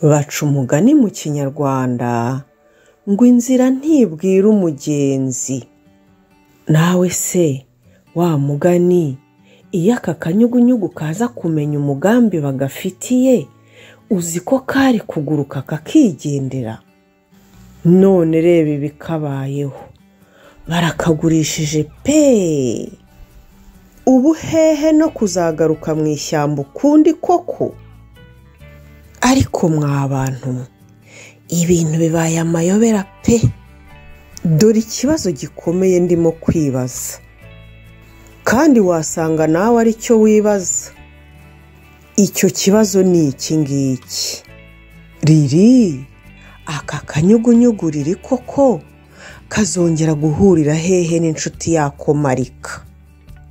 Baca umugani mu Kinyarwanda ngo inzira ntibwira umugenzi. Nawe se wa mugani, iyo aka kanyugunyugu kaza kumenya umugambi bagafitiye, uzi ko kari kuguruka kakigendera? None reba ibikabayeho, barakagurishije pe! Ubu hehe no kuzagaruka mu ishyamba ukundi koko? Ariko mwa bantu, ibintu bibaye amayobera pe! Dore ikibazo gikomeye ndimo kwibaza, kandi wasanga nawe aricyo wibaza. Icyo kibazo ni iki ngiki: Riri, aka kanyugunyugu riri koko kazongera guhurira hehe n'inshuti yako Marika?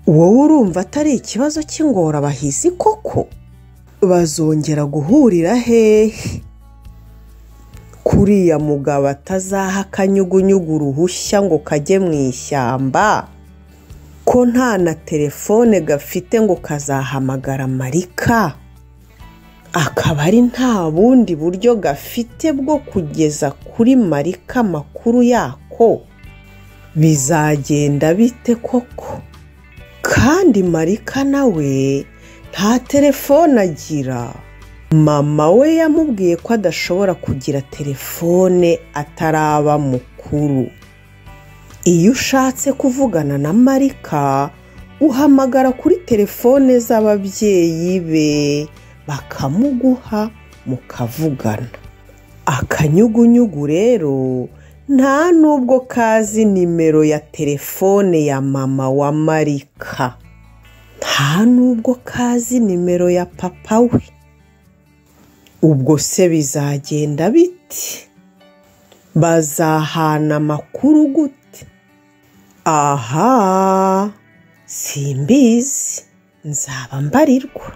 Wowe urumva atari ikibazo cy'ingorabahizi koko? Bazongera guhurira hehe? Kuriya mugabo atazaha akanyugunyugu uruhushya ngo kajye mu ishyamba, ko nta na telefone gafite ngo kazahamagara Marika, akaba ari nta bundi buryo gafite bwo kugeza kuri Marika amakuru yako, bizagenda bite koko? Kandi Marika nawe nta telefone agira. Mama we yamubwiye ko adashobora kugira telefone ataraba mukuru. Iyo ushatse kuvugana na Marika, uhamagara kuri telefone z'ababyeyi be bakamuguha mukavugana. Akanyugunyugu rero nta nubwo kazi nimero ya telefone ya mama wa Marika, nta nubwo kazi nimero ya papa we. Ubwo se bizagenda bite? Bazahana amakuru gute? Aha, simbizi, nzaba mbarirwa.